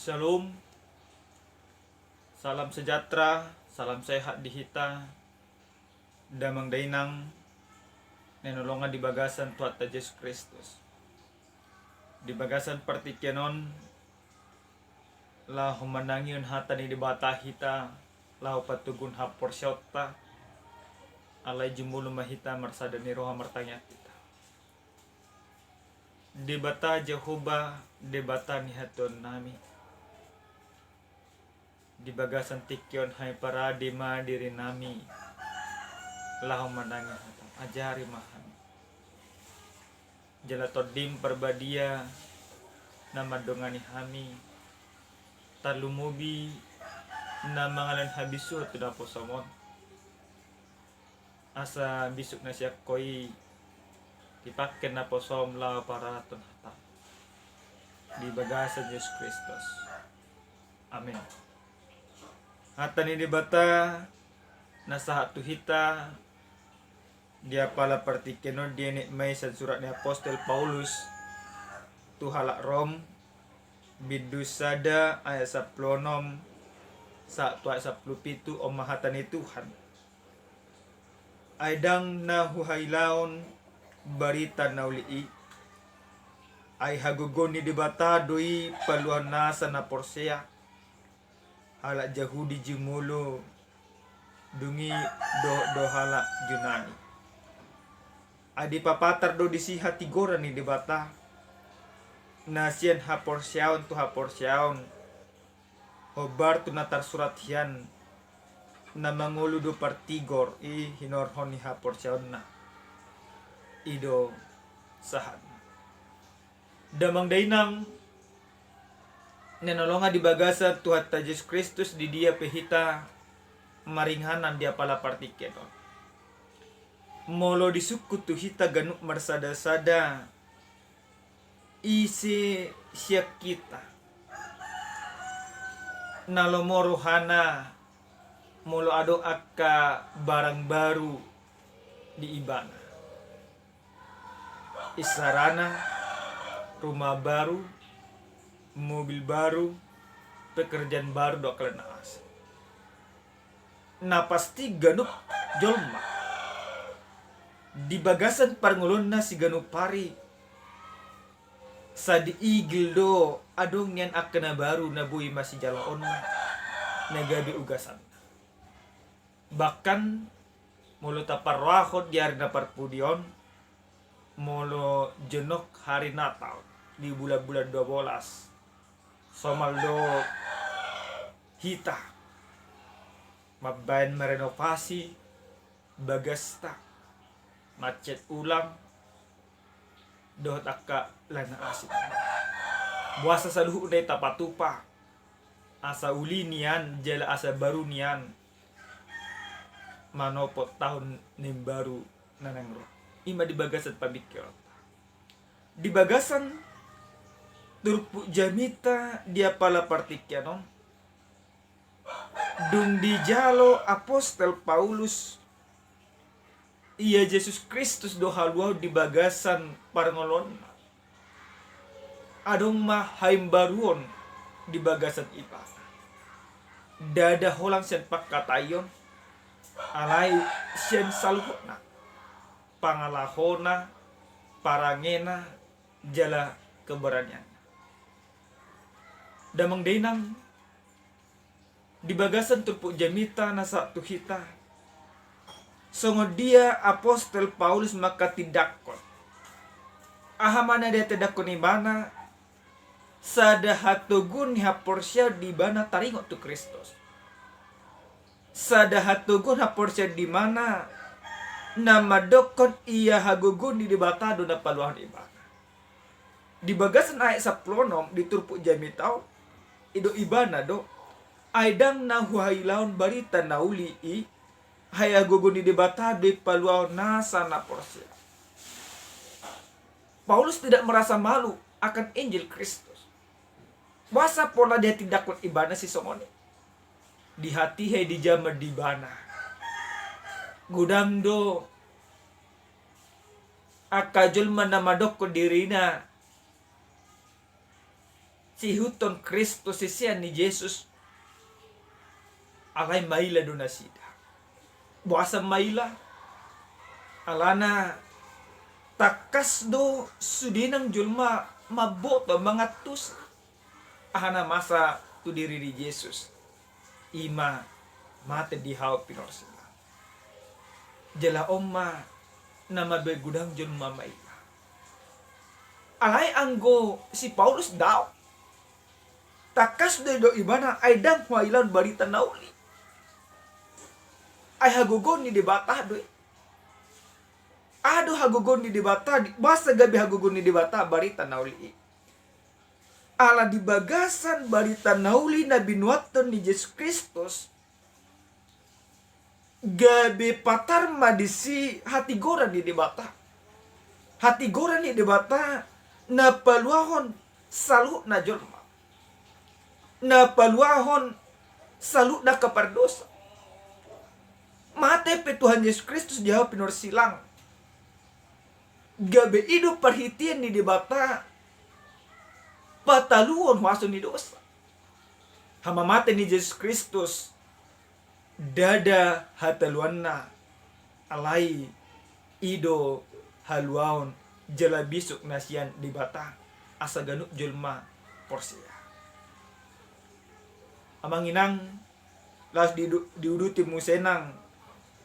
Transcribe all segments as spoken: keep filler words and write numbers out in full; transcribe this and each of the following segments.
Shalom. Salam sejahtera, salam sehat di hita, damang dainang na hinaholongan di bagasan Tuhanta Jesus Kristus. Di bagasan partingkian on, laho manangihon hata ni Debata hita, laho patoguhon haporseaonta. Alai jumolo ma hita marsada ni roha, martangiang hita. Debata Jahowa, Debata ni hatuaonnami, di bagasan tingki on hami parade ma dirinami laho manangihon hataM. Ajari ma hami. Jala TondiM Parbadia na mandongani hami, tarlumobi na mangalehon habisuhon tu naposoM on, asa bisuk na sian Ho i dipangke naposoM laho pararathon hataM. Di bagasan Jesus Kristus. Amen. Hata ni Debata na sahat tu hita di apala partingkian on dienet ma i sian surat ni apostel Paulus tu halak Rom, bindu sada ayat sampulu onom sahat tu ayat sampulu pitu. On ma hata ni Tuhan. Ai ndang na huhailaon barita na uli i, ai hagogoon ni Debata do i paluahon nasa na porsea, halak Jahudi jumolo, dung i dohot do halak Junani. Ai dipapatar do disi hatigoran ni Debata na sian haporseaon tu haporseaon, hombar tu na tarsurat hian, na mangolu do partigor i hinorhon ni haporseaonna. I do sahatna. Damang dainang na hinaholongan di bagasan Tuhanta Jesus Kristus, di dia pe hita maringanan di apala partingkian on, molo disungkun tu hita ganup marsada-sada, ise sian hita na lomo rohana molo adong angka barang baru di ibana? Isarana rumah baru, mobil baru, pekerjaan baru dohot angka na asing. Na pasti ganup jolma di bagasan parngoluonna siganup ari, sai diigil do adong nian angka na baru na boi masijaloonna, na gabe ugasanna. Bahkan molo taparrohahon di ari na parpudi on, molo jonok hari Natal di bulan-bulan dua bolas, somal do hita mambaen marenovasi bagasta, mancet ulang dohot angka na asing. Boasa saluhutna i tapatupa asa uli nian jala asa baru nian manopot taon na imbaru na naeng ro. I ma di bagasan pamingkiranta. Di bagasan turpuk jamita di apala partingkian on, dung dijalo apostel Paulus ia Jesus Kristus do haluaon di bagasan parngoluonna, adong ma haimbaruon di bagasan ibana. Ndada holan sian pangkataion, alai sian saluhutna, pangalahona, parangena, jala keberanianna. Damang dainang, di bagasan turpuk jamita na sahat tu hita, songon dia apostel Paulus manghatindanghon? Aha ma na dihatindanghon ibana? Sada hatoguon ni haporseaon di ibana taringot tu Kristus. Sada hatoguon haporseaon di ibana na mandokkon ia hagogoon ni Debata do na paluahon ibana. Di bagasan ayat sampulu onom di turpuk jamita on, i do ibana do, ai ndang na huhailaon barita na uli i, ai hagogoon ni Debata do i paluahon nasa na porsea. Paulus tidak merasa malu akan Injil Kristus. Boasa pola dihatindanghon ibana sisongon i? Di hatiha i, di jaman di ibana, godang do angka jolma na mandokkon dirina siihuthon Kristus, sisean ni Jesus, alai maila do nasida. Boasa maila? Alana tangkas do sude nang jolma mamboto, mangantusi aha na masa tu diri ni Jesus. I ma mate di hau pinarsilang. Jala on ma na mabaen godang jolma maila. Alai anggo si Paulus daong. Tangkas do i do ibana, ai ndang huailahon barita na uli. Ai hagogoon ni Debata do i. Aha do hagogoon ni Debata, di, boasa gabe hagogoon ni Debata barita na uli i? Ala di bagasan barita na uli na binuathon ni Jesus Kristus, gabe patar ma disi hatigoran ni Debata. Hatigoran ni Debata na paluahon saluhutna jolma, na paluahon saluhutna angka pardosa. Mate pe Tuhan Jesus Kristus di hau pinarsilang, gabe i do parhitean ni Debata pataluhon huaso ni dosa. Hamamate ni Jesus Kristus ndada hataluanna, alai i do haluaon jala bisuk na sian Debata asa ganup jolma porsea. Amang inang, laos di, diuduti muse nang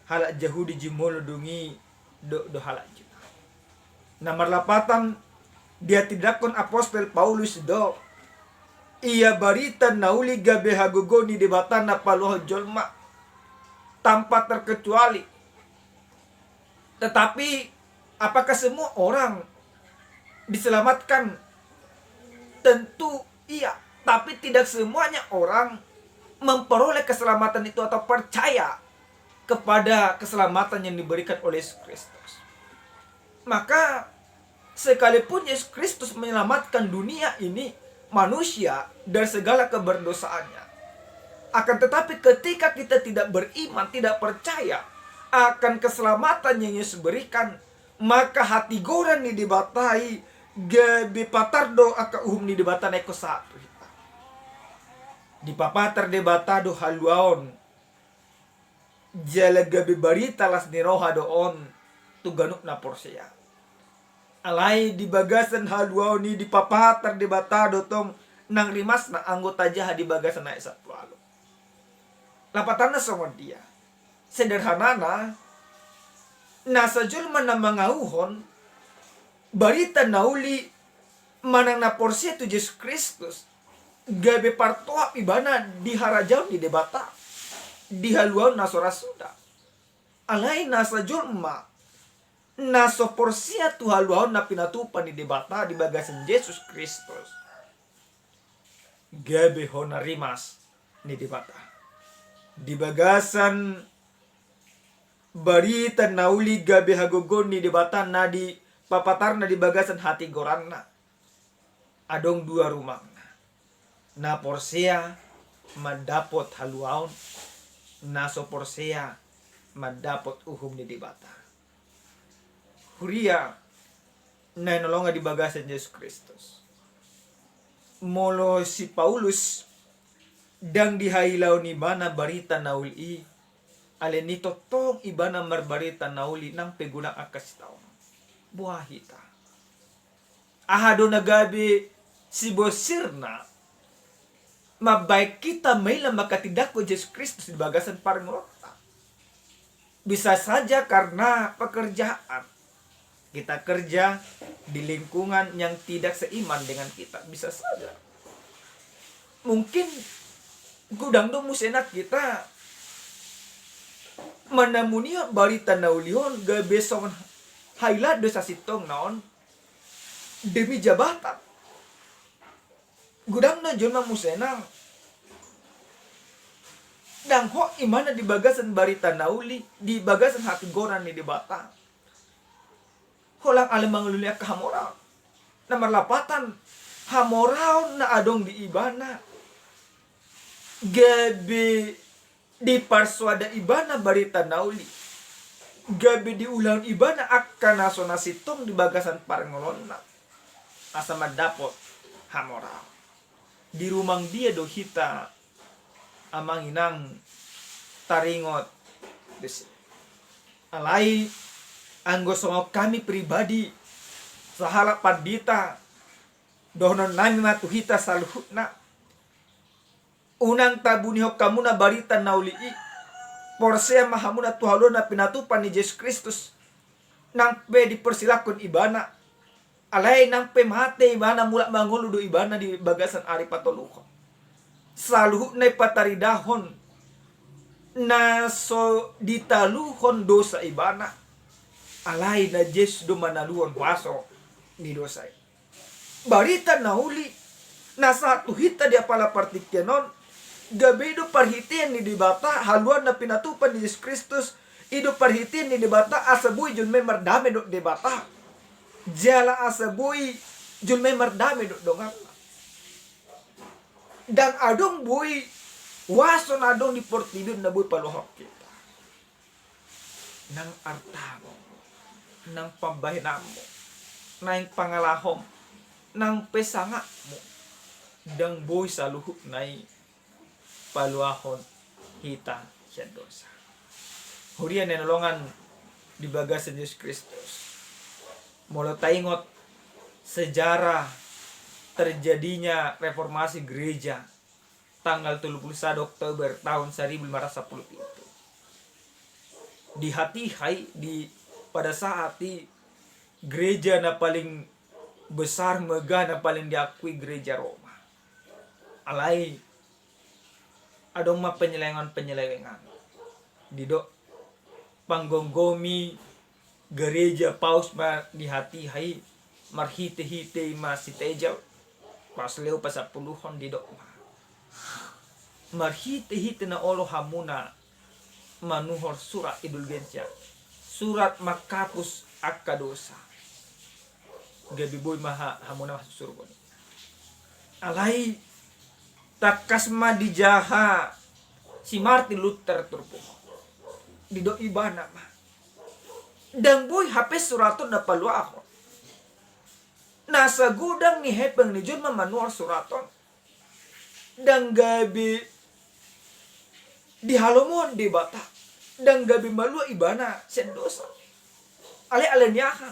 halak Jahudi jumolo dung i dohot do halak Juna. Na marlapatan, dihatindangkon apostel Paulus do, ia barita na uli gabe hagogoon ni Debata na paluahon jolma tanpa terkecuali. Tetapi apakah semua orang diselamatkan? Tentu iya, tapi tidak semuanya orang memperoleh keselamatan itu atau percaya kepada keselamatan yang diberikan oleh Yesus Kristus. Maka, sekalipun Yesus Kristus menyelamatkan dunia ini, manusia, dari segala keberdosaannya, akan tetapi ketika kita tidak beriman, tidak percaya akan keselamatan yang Yesus berikan, maka hatigoran ni Debata i gabe patar do angka uhum ni Debata na ingkon sahat tu hita. Dipapatar Debata do haluaon, jala gabe barita las ni roha do on tu ganup na porsea. Alai di bagasan haluaon i dipapatar Debata do tong nang rimasna, anggo tajaha di bagasan ayat sampulu ualu. Lapatanna songon dia? Sederhanana, nasa jolma na mangauhon barita na uli manang na porsea tu Jesus Kristus, gabe partohap ibana di harajaon ni Debata, di haluaon na so ra suda. Alai nasa jolma na so porsea tu haluaon na pinatupa ni Debata di bagasan Jesus Kristus, gabe hona rimas ni Debata. Di bagasan barita na uli gabe hagogoon ni Debata na dipapatarna di bagasan hatigoranna, adong dua rumangna. Na porsea mandapot haluaon, na so porsea mandapot uhum ni Debata. Huria na hinaholongan di bagasan Jesus Kristus, molo si Paulus ndang dihailahon ibana barita na uli i, alani i tongtong ibana marbarita na uli nang pe godang angka sitaonon. Boha hita? Aha do na gabe sibosirna mambaen hita maila manghatindanghon Jesus Kristus di bagasan parngoluonta? Bisa saja karena pekerjaan. Kita kerja di lingkungan yang tidak seiman dengan kita. Bisa saja. Mungkin godang do muse nang hita manamunihon barita na uli on gabe songon hailaan do sasintongna on demi jabatan. Godang do jolma muse nang ndang hot ibana di bagasan barita na uli, di bagasan hatigoran ni Debata, holan ala mangalului angka hamoraon. Na marlapatan, hamoraon na adong di ibana gabe diparsoada ibana barita na uli, gabe diulahon ibana angka na so na sintong di bagasan parngoluonna asa mandapot hamoraon. Di rumang dia do hita, amang inang, taringot disi? Alai anggo songon hami pribadi, sahalak pandita, dohonon nami ma tu hita saluhutna: Unang tabunihon hamuna barita na uli i. Porsea ma hamuna tu haluaon na pinatupa ni Jesus Kristus, nang pe dipersilahkon ibana. Alai nang pe mate ibana, mulak mangolu do ibana di bagasan ari patoluhon. Saluhutna i pataridahon na so ditaluhon dosa ibana. Alai na Jesus do manaluhon huaso ni dosa i. Barita na uli na sahat tu hita di apala partingkian on, gabe i do parhitean ni Debata, haluaon na pinatupa ni Jesus Kristus, i do parhitean ni Debata asa boi jolma i mardame dohot Debata, jala asa boi jolma i mardame dohot donganna. Ndang adong boi huaso na adong di portibi on na boi paluahon hita. Nang artamu, nang pambahenanmu, nang pangalahom, nang pe sangapmu, ndang boi saluhutna i paluahon hita sian dosa. Huria na hinaholongan di bagasan Jesus Kristus, molo taingot sejarah terjadinya reformasi gereja tanggal tolu pulu sada Oktober taon saribu lima ratus sampulu pitu. Di hatiha i, di pada saat i, gereja na paling besar, megah, na paling diakui gereja Roma. Alai adong ma penyelewengan-penyelewengan. Didok panggomgomi gereja paus ma di hatiha i, marhitehite i ma si Tezel, Paus Leo pasampuluhon, didok ma: Marhitehite na olo hamuna manuhor surat indulgensia, surat manghapus angka dosa, gabe boi ma ha-, hamuna masuk surgo. Alai tangkas ma dijaha si Martin Luther turpuk. Didok ibana ma: Ndang boi hape surat on na paluahon. Na sagodang ni hepeng ni jolma manuhor surat on, ndang gabe dihalomohon Debata, ndang gabe malua ibana sian dosa. Alai ala ni aha?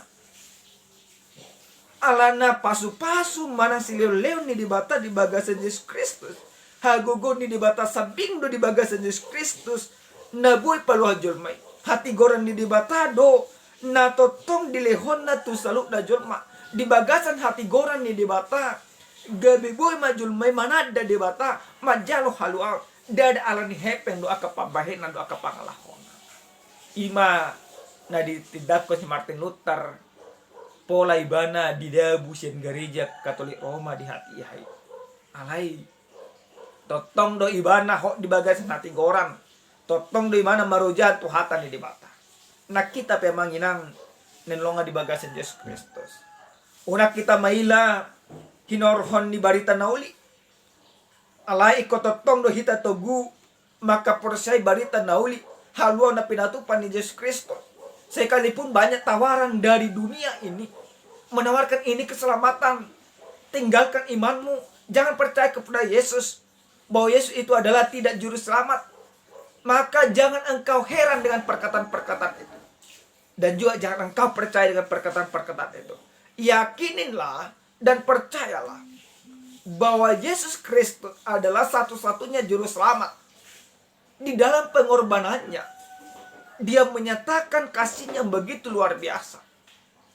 Alana pasupasu manang silehonlehon ni Debata di bagasan Jesus Kristus. Hagogoon ni Debata sambing do di bagasan Jesus Kristus na boi paluahon jolma i. Hatigoran ni Debata do na tongtong dilehonna tu saluhutna jolma. Di bagasan hatigoran ni Debata, gabe boi ma jolma i mananda Debata, manjalo haluaon. Ndada ala ni hepeng dohot angka pambahenan dohot angka pangalahona. I ma na ditindangkon si Martin Luther, pola ibana didabu sian Gareja Katolik Roma di hatiha i. Alai tongtong do ibana hot di bagasan hatigoran, tongtong do ibana marojahan tu hata ni Debata. Nang hita pe, amang inang na hinaholongan di bagasan Jesus Kristus, unang hita maila hinorhon ni barita na uli. Alai ingkon tongtong do hita togu mangkaporseai barita na uli, haluaon na pinatupa ni Jesus Kristus. Sekalipun banyak tawaran dari dunia ini menawarkan ini keselamatan, tinggalkan imanmu, jangan percaya kepada Yesus, bahwa Yesus itu adalah tidak juru selamat, maka jangan engkau heran dengan perkataan-perkataan itu. Dan juga jangan engkau percaya dengan perkataan-perkataan itu. Yakininlah dan percayalah bahwa Yesus Kristus adalah satu-satunya juru selamat. Di dalam pengorbanannya, dia menyatakan kasihnya begitu luar biasa.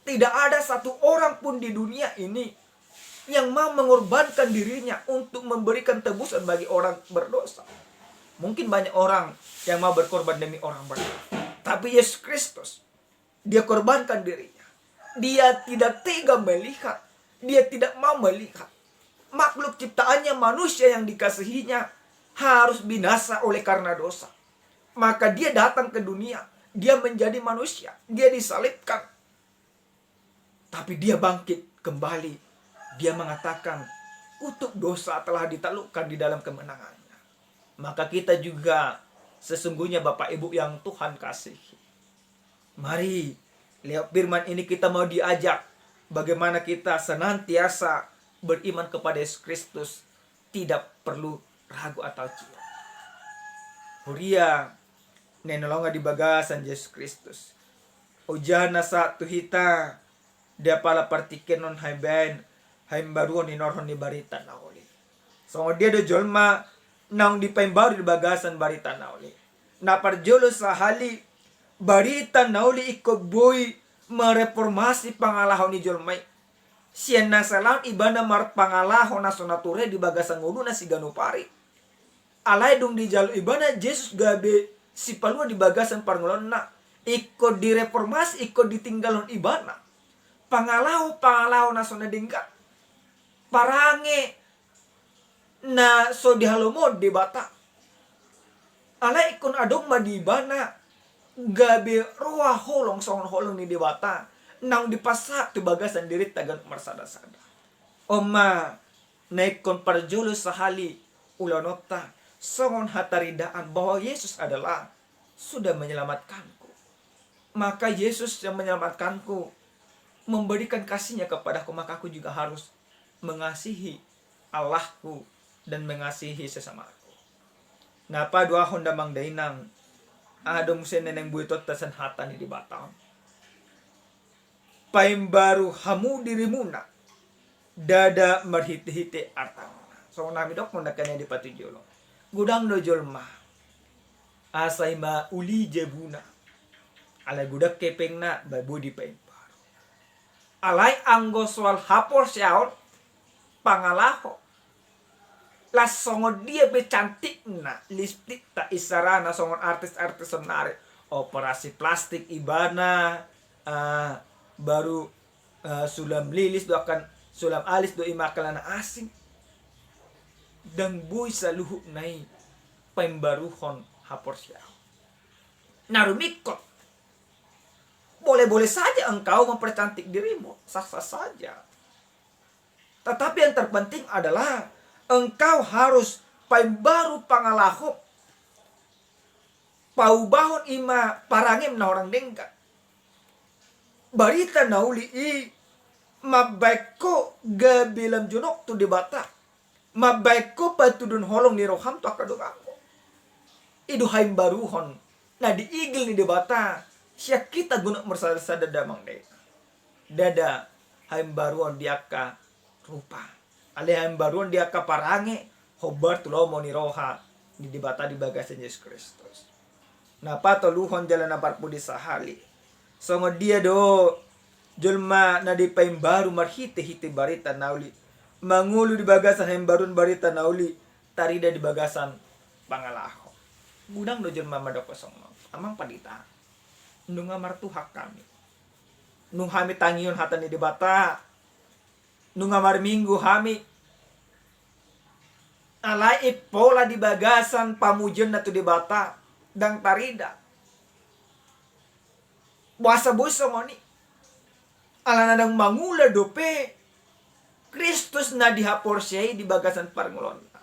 Tidak ada satu orang pun di dunia ini yang mau mengorbankan dirinya untuk memberikan tebusan bagi orang berdosa. Mungkin banyak orang yang mau berkorban demi orang berdosa. Tapi Yesus Kristus, dia korbankan dirinya. Dia tidak tega melihat, dia tidak mau melihat makhluk ciptaannya, manusia yang dikasihinya, harus binasa oleh karena dosa. Maka dia datang ke dunia, dia menjadi manusia, dia disalibkan. Tapi dia bangkit kembali. Dia mengatakan, "Kutuk dosa telah ditaklukkan di dalam kemenangannya." Maka kita juga sesungguhnya, Bapak Ibu yang Tuhan kasihi, mari, lewat firman ini kita mau diajak bagaimana kita senantiasa beriman kepada Yesus Kristus, tidak perlu ragu atau ciro. Huria na hinaholongan di bagasan Jesus Kristus, ojana sahat tu hita di apala partingkian on haimbaen, haimbaruon hinorhon ni barita na uli. Songon dia do jolma naung dipaimbaru di bagasan barita na uli? Na parjolo sahali, barita na uli ingkon boi mereformasi pangalaho ni jolma i. Sian na saleleng ibana marpangalaho na so nature di bagasan ngoluna siganup ari. Alai dung dijalo ibana Jesus gabe sipalua di bagasan parngoluonna, ingkon direformasi, ingkon ditinggalhon ibana pangalaho, pangalaho na so na denggan, parange na so dihalomohon Debata. Alai ingkon adong ma di ibana gabe roha holong songon holong ni Debata naung dipasahat tu bagasan dirinta ganup marsada-sada. On ma na ingkon parjolo sahali ulaonta songon hataridaan bahwa Yesus adalah sudah menyelamatkanku. Maka Yesus yang menyelamatkanku, memberikan kasih-Nya kepadaku, maka aku juga harus mengasihi Allahku dan mengasihi sesamaku. Na paduahon damang dainang, aha do muse na naeng buetonta sian hata ni Debata on? Paimbaru hamu dirimuna, ndada marhite-hite artamuna. Songon na hami dokkon nangkin di patujolo, godang do jolma asa ima uli jabuna, alai godang hepengna, ba boi dipaimbaru. Alai anggo soal haporseaon, pangalaho, las songon dia pe cantikna lipstikta, isarana songon artis-artis sonari, operasi plastik ibana, ah, baru, ah, sulam lilis do, angka sulam alis do, ima angka na asing, ndang boi saluhutna i paimbaruhon haporseaon. Na rumingkot, boleh-boleh saja engkau mempercantik dirimu, sah-sah saja. Tetapi yang terpenting adalah engkau harus paimbaru pangalaho, paubahon ima parangem na hurang denggan. Barita na uli i mambaen ho gabe lam jonok tu Debata, mambaen ho patuduhon holong ni roham tu angka donganmu. I do haimbaruhon na diigil ni Debata sian hita ganup marsada-sada damang dainang. Ndada haimbaruon di angka rupa, alai haimbaruon di angka parange hombar tu lomo ni roha ni Debata di bagasan Jesus Kristus. Na patoluhon jala na parpudi sahali, songon dia do jolma na dipaimbaru marhite-hite barita na uli, mangolu di bagasan haimbaruon barita na uli, tarida di bagasan pangalaho. Godang do jolma mandokkon songon on, amang pandita, nunga martuhang hami, nunga hami tangihon hata ni Debata, nunga marminggu hami, alai impola di bagasan pamujionna tu Debata ndang tarida. Boasa boi songon i? Alana ndang mangula dope Kristus na dihaporseai di bagasan parngoluonna.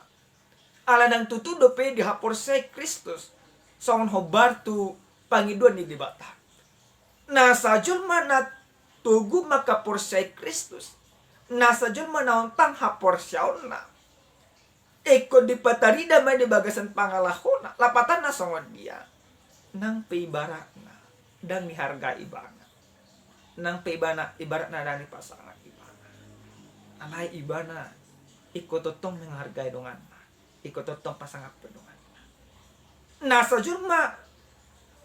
Ala ndang tutu dope dihaporseai Kristus songon hombar tu pangidoan ni Debata. Nasa jolma na togu mangkaporseai Kristus, nasa jolma na ontang haporseaonna, ingkon dipatarida ma i di bagasan pangalahona. Lapatanna songon dia? Nang pe ibaratna ndang dihargai ibana. Nang pe ibana, ibaratna ndang dipasangap ibana. Alai ibana ingkon tongtong menghargai donganna, ingkon tongtong pasangap donganna. Nasa jolma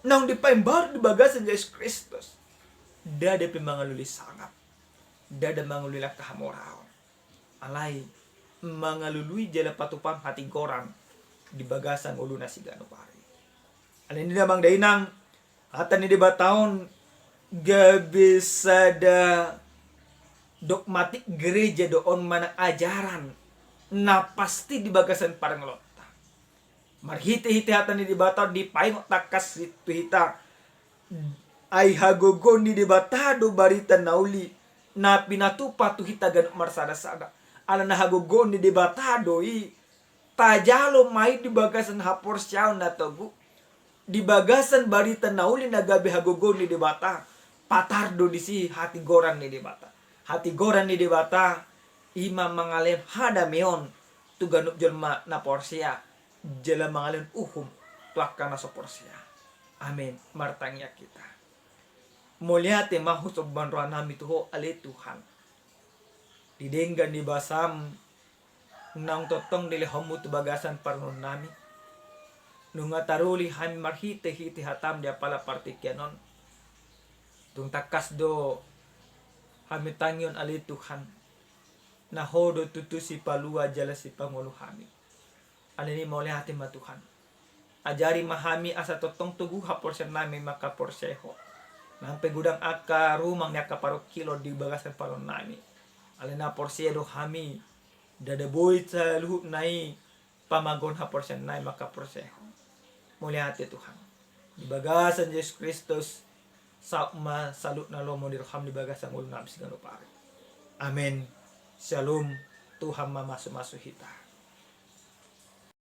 naung dipaimbaru di bagasan Jesus Kristus, ndada pe mangalului sangap, ndada mangalului langka hamoraon. Alai mangalului jala patupahon hatigoran di bagasan ngoluna siganup ari. Alani i damang dainang, hata ni Debata on gabe sada dogmatik gereja do on, manang ajaran na pasti di bagasan parngoluonta. Marhite-hite hata ni Debata on dipaingot tangkas tu hita, ai hagogoon ni Debata do barita na uli na pinatupa tu hita ganup marsada-sada. Alana hagogoon ni Debata do i, tajalo ma i di bagasan haporseaon na togu, di bagasan barita na uli na gabe hagogoon ni Debata. Patar do disi hatigoran ni Debata. Hatigoran ni Debata ima mangalehon hadameon tu ganup jolma na porsea, jala mangalehon uhum tu angka na so porsea. Amin. Martangiang hita. Mauliate ma husomba roha nami tu Ho ale Tuhan, di denggan ni basam naung tongtong dilehonmu tu bagasan parngoluon nami. Nunga taruli hami marhitehite hatam di apala partingkian on. Tung tangkas do hami tangihon ale Tuhan, na Ho do tutu sipalua jala sipangolu hami. Alani mauliate ma Tuhan. Ajari ma hami asa tongtong togu haporseaon nami mangkaporsea Ho. Nang pe godang angka rumang ni angka parungkilon di bagasan parngoluon nami. Alai na porsea do hami, ndada boi saluhutna i pamagohon haporseaon nami mangkaporsea Ho. Mauliate Tuhan. Di bagasan Jesus Kristus, saut ma saluhutna lomo ni roham di bagasan ngolu nami siganup ari. Amen. Shalom. Tuhan mamasumasu hita.